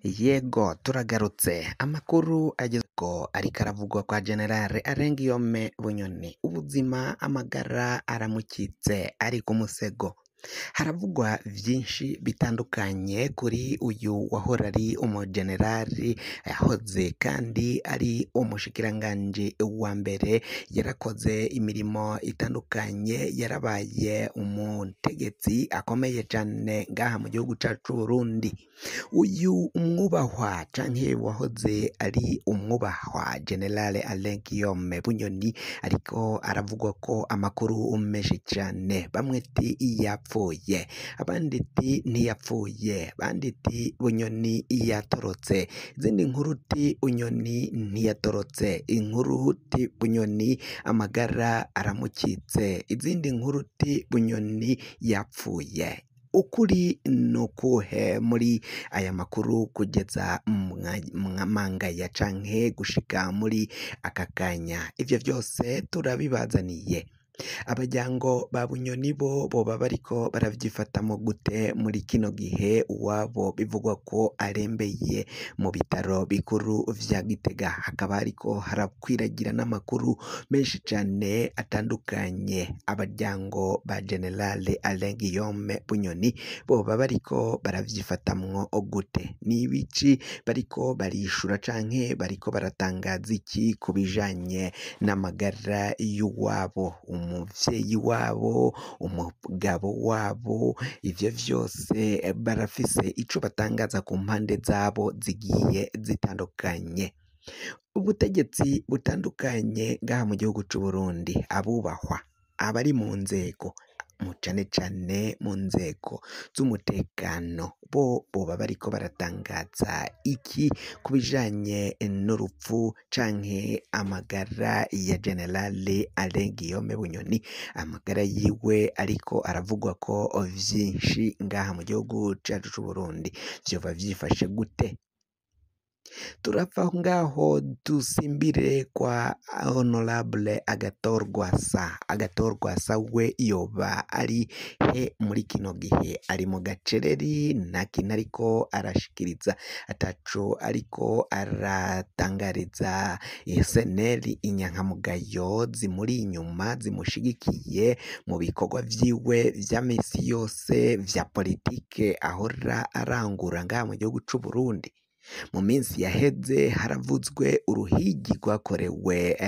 Yego turagarutse amakuru agezweho ariko aravugwa kwa General Alain Guillaume Bunyoni, ubuzima amagara aramukitse ari ku musego. Haravugwa vyinshi bitandukanye kuri uyu wahora ari umujenerali, yahoze kandi ari umushikiranganji wa mbere, yarakoze imirimo itandukanye, yarabaye umutegetsi akomeye cane ngaha mu gihugu cacu c'Uburundi. Uyu mwubahwa canke wahoze ari umwubahwa General Alain Guillaume Bunyoni ariko aravugwa ko amakuru menshi cane, bamwe ati yapfuye, abandi ati ntiyapfuye, abandi ati Bunyoni yatorotse, izindi nkuru uti Bunyoni ntiyatorotse, inkuru uti Bunyoni amagara aramukitse, izindi nkuru uti Bunyoni yapfuye. Ukuri ni ukuhe muri aya makuru kugeza mangaya canke gushika muri aka kanya? Ivyo vyose turabibazaniye. Abaryango ba Bunyoni bo boba bariko baravyifatamwo gute muri kino gihe uwabo bivugwa ko arembeye mu bitaro bikuru vya Gitega? Hakaba hariko harakwiragira n'amakuru menshi cane atandukanye. Abaryango ba General Alain Guillaume Bunyoni boba bariko baravyifatamwo gute? Ni ibiki bariko barishura canke bariko baratangaza iki ku bijanye n'amagara y'uwabo, umuvyeyi wabo, umugabo wabo? Ivyo vyose barafise ico batangaza ku mpande zabo zigiye zitandukanye. Ubutegetsi butandukanye ngaha mu gihugu c'Uburundi, abubahwa, abari mu nzego, cane cane mu nzego z'umutekano, bo boba bariko baratangaza iki ku bijanye n'urupfu canke amagara ya General Alain Guillaume Bunyoni? Amagara yiwe ariko aravugwa ko vyinshi ngaha mu gihugu cacu c'Uburundi, vyoba vyifashe gute? Turava ngaho dusimbire kwa Honorable Agathon Rwasa. Agathon Rwasa we yoba ari he muri kino gihe? Ari mu gacereri, nta kintu ariko arashikiriza, ataco ariko aratangariza SNL inyankamugayo zimuri inyuma zimushigikiye mu bikorwa vyiwe vya misi yose vya politike ahora arangura ngaha mu gihugu c'Uburundi. Mu minsi yaheze haravuzwe uruhigi rwakorewe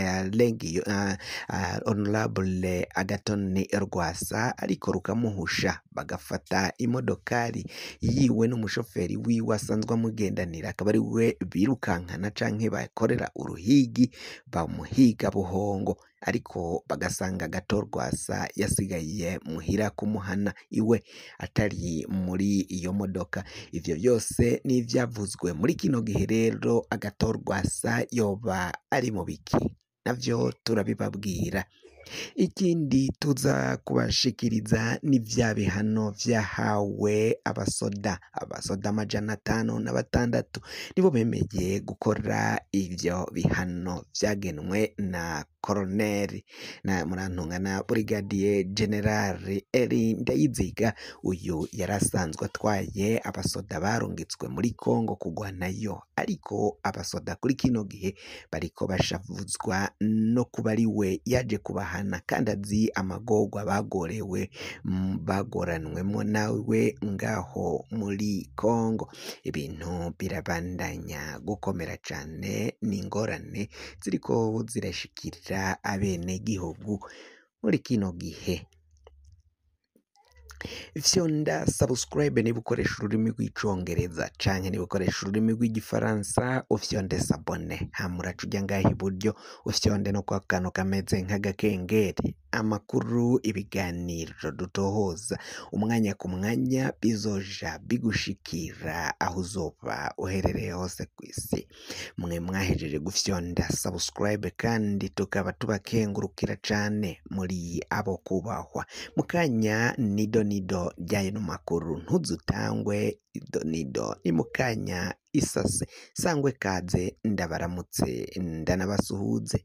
Honorable Agathon Rwasa, ariko rukamuhusha, bagafata imodokari yiwe n'umushoferi wiwe asanzwe amugendanira, akaba ari we birukankana canke bakorera uruhigi, bamuhiga buhongo, ariko bagasanga Agathon Rwasa yasigaye muhira kumuhana iwe atari muri iyo modoka. Ivyo vyose n'ivyavuzwe muri kino gihe. Rero Agathon Rwasa yoba ari mu biki? Navyo turabibabwira. Ikindi tuza kubashikiriza ni vya bihano vyahawe abasoda, abasoda 506 nibo bemeye gukora ivyo bihano vyagenwe na koroneri na murantunga na Brigadier General Eri Ndayiziga. Uyu yarasanzwe atwaye abasoda barungitswe muri Kongo kugwanayo, ariko abasoda kuri kino gihe bariko bashavuzwa no kuba ari we yaje kubahana, kandi azi amagorwa bagorewe bagoranwemwo nawe ngaho muri Kongo. Ibintu birabandanya gukomera cane, n'ingorane ziriko zirashikira abenegihugu muri kino gihe. Fyonda subscribe niba ukoresha ururimi rw'icongereza, canke niba ukoresha ururimi rw'igifaransa ufyonde s'abonner, hama uraca uja ngaha iburyo ufyonde no kwa kantu kameze nk'agakengeri. Amakuru, ibiganiro dutohoza umwanya ku mwanya bizoja bigushikira aho uzoba uherereye hose kw'isi. Mwe mwahejeje gufyonda subscribe kandi tukaba tubakengurukira cane muri abo kubahwa. Mukanya nido nido ry'ayo makuru, ntuzutangwe idonido ni mukanya isase sangwe kaze, ndabaramutse ndanabasuhuze.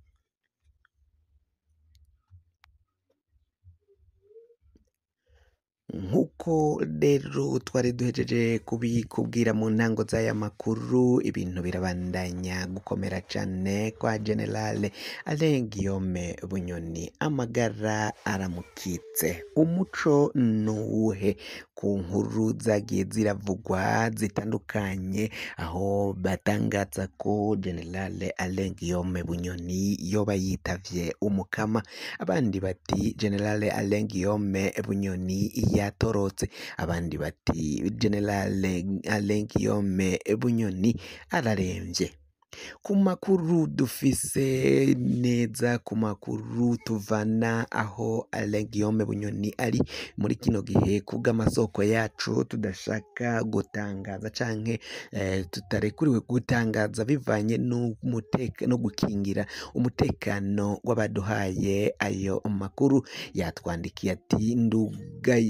Nk'uko rero twari duhejeje kubikubwira mu ntango z'aya makuru, ibintu birabandanya gukomera cane kwa Generale Alain Guillaume Bunyoni, amagara aramukitse. Umuco nuwuhe ku nkuru zagiye ziravugwa zitandukanye, aho batangaza ko Generale Alain Guillaume Bunyoni yoba yitavye umukama, abandi bati Generale Alain Guillaume Bunyoni yatorotse, abandi bati Generale Alain Guillaume Bunyoni araremvye. Ku makuru dufise neza, ku makuru tuvana aho Alain Guillaume Bunyoni ari muri kino gihe, kubw'amasoko yacu tudashaka gutangaza canke tutarekuriwe gutangaza bivanye no gukingira umutekano w'abaduhaye ayo makuru, yatwandikiye ati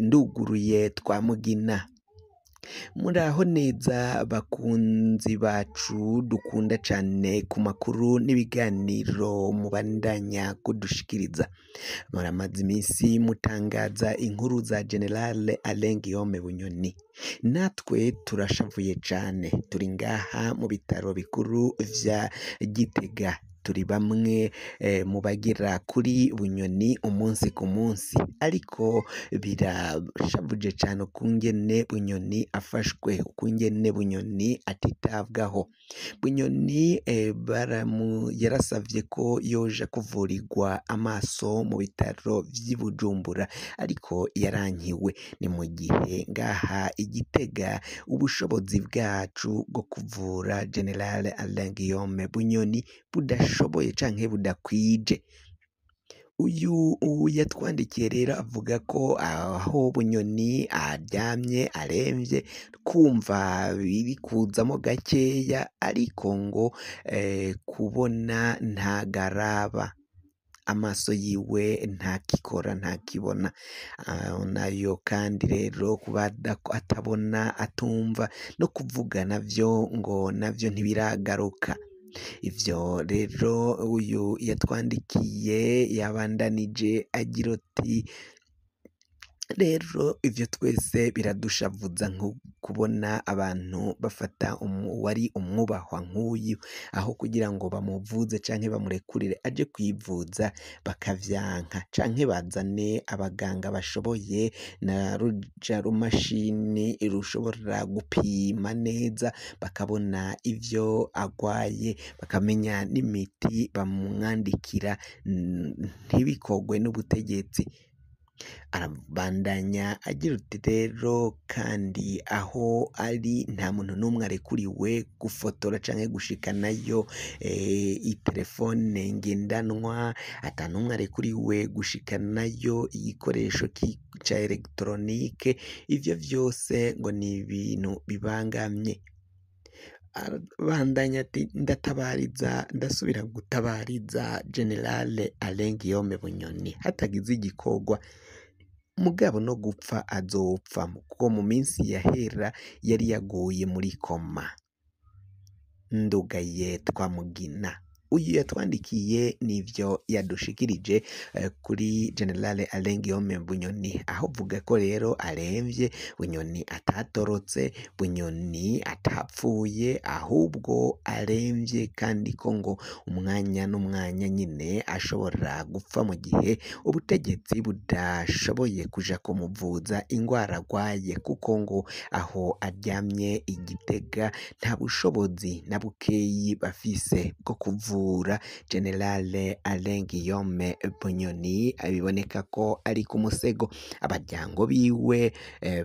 nduguruye twamugina. Muraho neza bakunzi bacu dukunda cane ku makuru n'ibiganiro mubandanya kudushikiriza. Muramaze imisi mutangaza inkuru za Generale Alain Guillaume Bunyoni, natwe turashavuye cane, turi ngaha mu bitaro bikuru vya Gitega, turi bamwe mu bagera kuri Bunyoni umunsi ku munsi, ariko birashavuje cane ukungene Bunyoni afashwe, ukungene Bunyoni atitabwaho. Bunyoni yarasavye ko yoja kuvurirwa amaso mu bitaro vy'i Bujumbura, ariko yarankiwe. Ni mu gihe ngaha i Gitega ubushobozi bwacu bwo kuvura Generale Alain Guillaume Bunyoni budashoboye canke budakwije. Uyu yatwandikiye rero avuga ko aho Bunyoni aryamye aremvye, kumva biri kuzamo gakeya, ariko ngo kubona ntagaraba, amaso yiwe ntakikora ntakibona, nayo kandi rero kuba atabona atumva no kuvuga navyo ngo navyo ntibiragaruka. Ivyo rero uyu yatwandikiye yabandanije agira ati rero ivyo twese biradushavuza nko kubona abantu bafata uwari umwubahwa nk'uyu, aho kugira ngo bamuvuze canke bamurekurire aje kwivuza bakavyanka, canke bazane abaganga bashoboye na ruja rumashini rushobora gupima neza bakabona ivyo agwaye, bakamenya n'imiti bamwandikira, ntibikogwe n'ubutegetsi. Arabandanya agira uti rero kandi aho ari nta muntu n'umwe arekuriwe gufotora canke gushikanayo iterefone ngendanwa, ata n'umwe arekuriwe gushikanayo igikoresho ca elegitoronike, ivyo vyose ngo ni ibintu bibangamye. Arabandanya ati ndatabariza, ndasubira gutabariza Generale Alain Guillaume Bunyoni hatagize igikorwa, mugabo no gupfa azopfa, kuko mu minsi yahera yari yaguye muri koma. Ndugaye twamugina. Uyu yatwandikiye n'ivyo yadushikirije kuri Generale Alain Guillaume Bunyoni, aho avuga ko rero aremvye, Bunyoni atatorotse, Bunyoni atapfuye, ahubwo aremvye, kandi ko ngo umwanya n'umwanya nyine ashobora gupfa mu gihe ubutegetsi budashoboye kuja kumuvuza ingwara agwaye, kuko ngo aho aryamye i Gitega nta bushobozi na bukeyi bafise bwo kuvura Generale Alain Guillaume Bunyoni. Biboneka ko ari ku musego. Abaryango biwe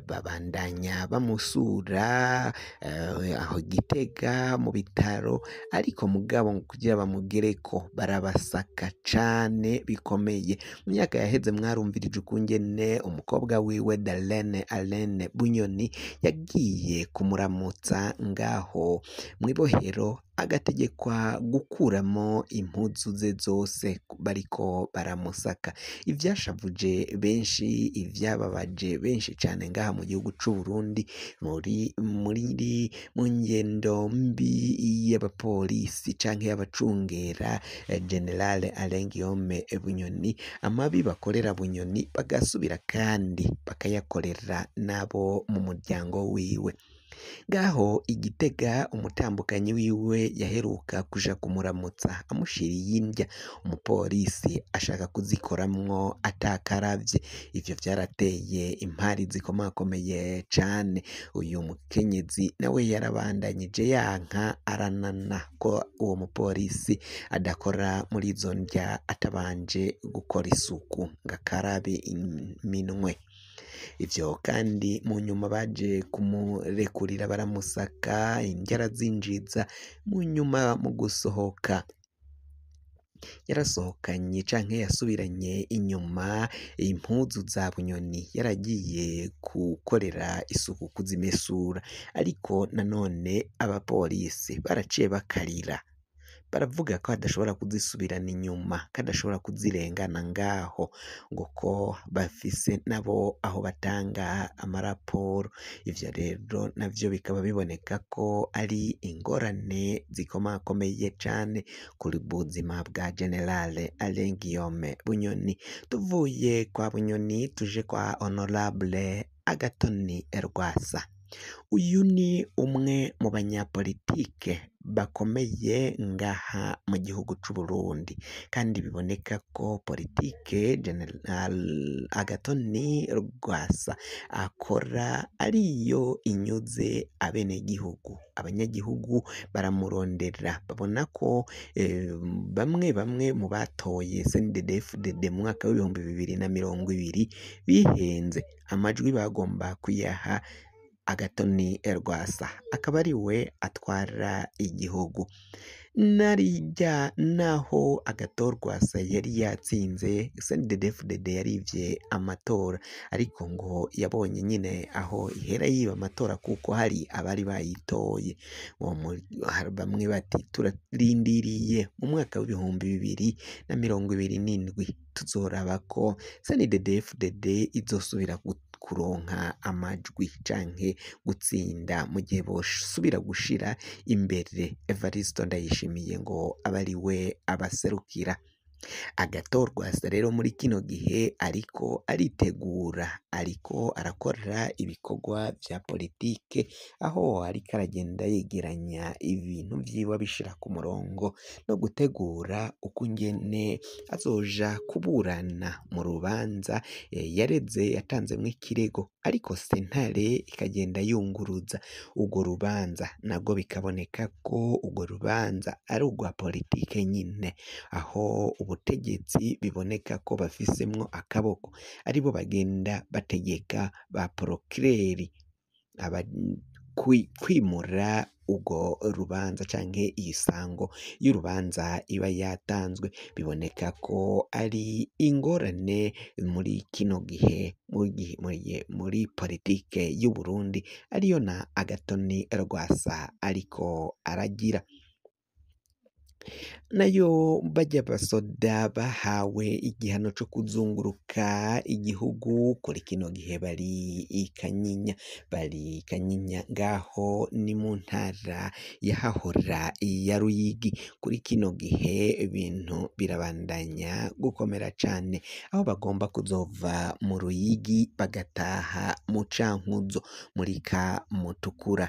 babandanya bamusura aho Gitega mu bitaro, ariko mugabo kugira bamugereko barabasaka cane bikomeye. Mu myaka yaheze mwarumvirije ukungene umukobwa wiwe Darlene Alain Bunyoni yagiye kumuramutsa ngaho mw'ibohero, agategekwa gukuramo impuzu ze zose bariko baramusaka. Ivyashavuje benshi, ivyababaje benshi cane ngaha mu gihugu c'u Burundi muri mu ngendo mbi y'abapolisi canke y'abacungera General Alain Guillaume Bunyoni, amabi bakorera Bunyoni bagasubira kandi bakayakorera n'abo mu muryango wiwe. Ngaho i Gitega umutambukanyi wiwe yaheruka kuja kumuramutsa amushiriye indya, umupolisi ashaka kuzikoramwo atakaravye. Ivyo vyarateye impari zikomakomeye cane. Uyu mukenyezi nawe yarabandanyije yanka aranana ko uwo mupolisi adakora muri izo ndya atabanje gukora isuku ngo akarabe iminwe. Ivyo kandi mu nyuma baje kumurekurira baramusaka, indya arazinjiza, mu nyuma mu gusohoka yarasohokanye canke yasubiranye inyuma impuzu za Bunyoni yaragiye gukorera isuku kuzimesura, ariko nanone abapolisi baraciye bakarira baravuga ko adashobora kuzisubirana inyuma, ko adashobora kuzirengana ngaho, ngo ko bafise nabo aho batanga amaraporo. Ivyo rero navyo bikaba biboneka ko ari ingorane zikomakomeye cane kuri buzima bwa General Alain Guillaume Bunyoni. Tuvuye kwa Bunyoni tuje kwa Honorable Agathon Rwasa. Uyu ni umwe mu banyapolitike bakomeye ngaha mu gihugu c'u Burundi, kandi biboneka ko politike General Agathon Rwasa akora ariyo inyuze abenegihugu. Abanyagihugu baramurondera, babona ko bamwe bamwe mu batoye CNDD-FDD mu mwaka w'2020 bihenze, amajwi bagomba kuyaha Agathon Rwasa, akaba ari we atwara igihugu. Narirya naho Agathon Rwasa yari yatsinze, CNDD-FDD yarivye amatora, ariko ngo yabonye nyine aho ihera yiba amatora kuko hari abari bayitoye. Bamwe bati turarindiriye mu mwaka w'2027 tuzoraba ko CNDD-FDD izosubira kuronka amajwi canke gutsinda mu gihe bosubira gushira imbere Evariste Ndayishimiye ngo abe ari we abaserukira. Agathon Rwasa rero muri kino gihe ariko aritegura, ariko arakora ibikorwa vya politike, aho ariko aragenda yegeranya ibintu vyiwe abishira ku murongo no gutegura ukungene azoja kuburana mu rubanza yareze yatanzemwo ikirego, ariko sentare ikagenda yunguruza urwo rubanza, nabwo bikaboneka ko urwo rubanza ari urwa politike nyine, aho ubutegetsi biboneka ko bafisemwo akaboko, aribo bagenda bategeka ba porokireri kwimura urwo rubanza canke isango y'urubanza iba yatanzwe. Biboneka ko ari ingorane muri kino gihe muri politike y'u Burundi, ariyo na Agathon Rwasa ariko aragira. Nayo barya basoda bahawe igihano co kuzunguruka igihugu, kuri kino gihe bari i Kanyinya, bari Kanyinya ngaho ni mu ntara yahahora ya Ruyigi. Kuri kino gihe ibintu birabandanya gukomera cane, aho bagomba kuzova mu Ruyigi bagataha mu Cankuzo muri Kamutukura.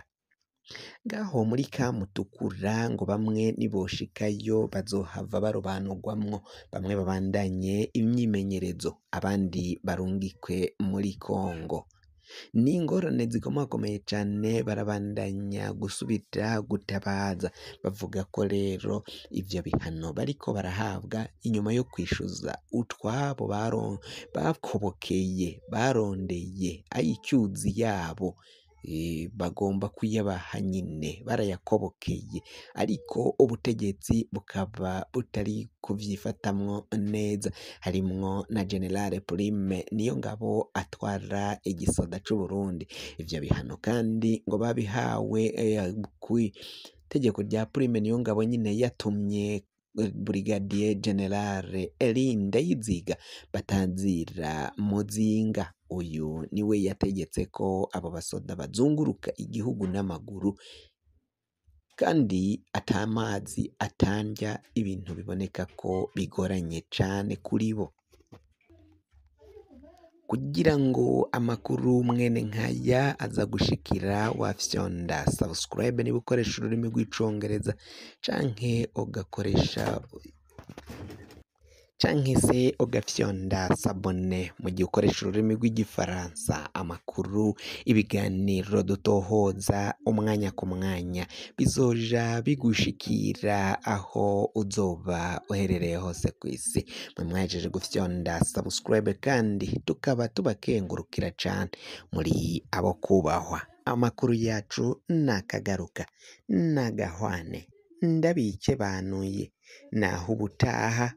Ngaho muri Kamutukura ngo bamwe niboshikayo bazohava barobanurwamwo, bamwe babandanye imyimenyerezo, abandi barungikwe muri Kongo. Ni ingorane zikomakomeye cane, barabandanya gusubira gutabaza bavuga ko rero ivyo bihano bariko barahabwa inyuma yo kwishuza utwabo bakobokeye, barondeye ayicyuzi yabo, bagomba kuyabaha nyine barayakobokeye, ariko ubutegetsi bukaba butari kuvyifatamwo neza, harimwo na General Prime Niyongabo atwara igisoda c'u Burundi. Ivyo bihano kandi ngo babihawe Itegeko rya Prime Niyongabo nyine yatumye Brigadier General Elie Ndayiziga batanzira Muzinga. Uyu niwe yategetse ko abo basoda bazunguruka igihugu n'amaguru kandi ata mazi atandya, ibintu biboneka ko bigoranye cane kuri bo. Kugira ngo amakuru mwene nkaya aza gushikira, wafyonda subscribe niba ukoresha ururimi rw'icongereza, canke ugakoresha canke se ugafyonda s'abonner mu gihe ukoresha ururimi rw'igifaransa. Amakuru, ibiganiro dutohoza umwanya ku mwanya bizoja bigushikira aho uzoba uherereye hose kw'isi. Mwe mwahejeje gufyonda subscribe kandi tukaba tubakengurukira cane, muri abo kubahwa. Amakuru yacu nakagaruka nagahwane, ndabikebanuye naho ubutaha.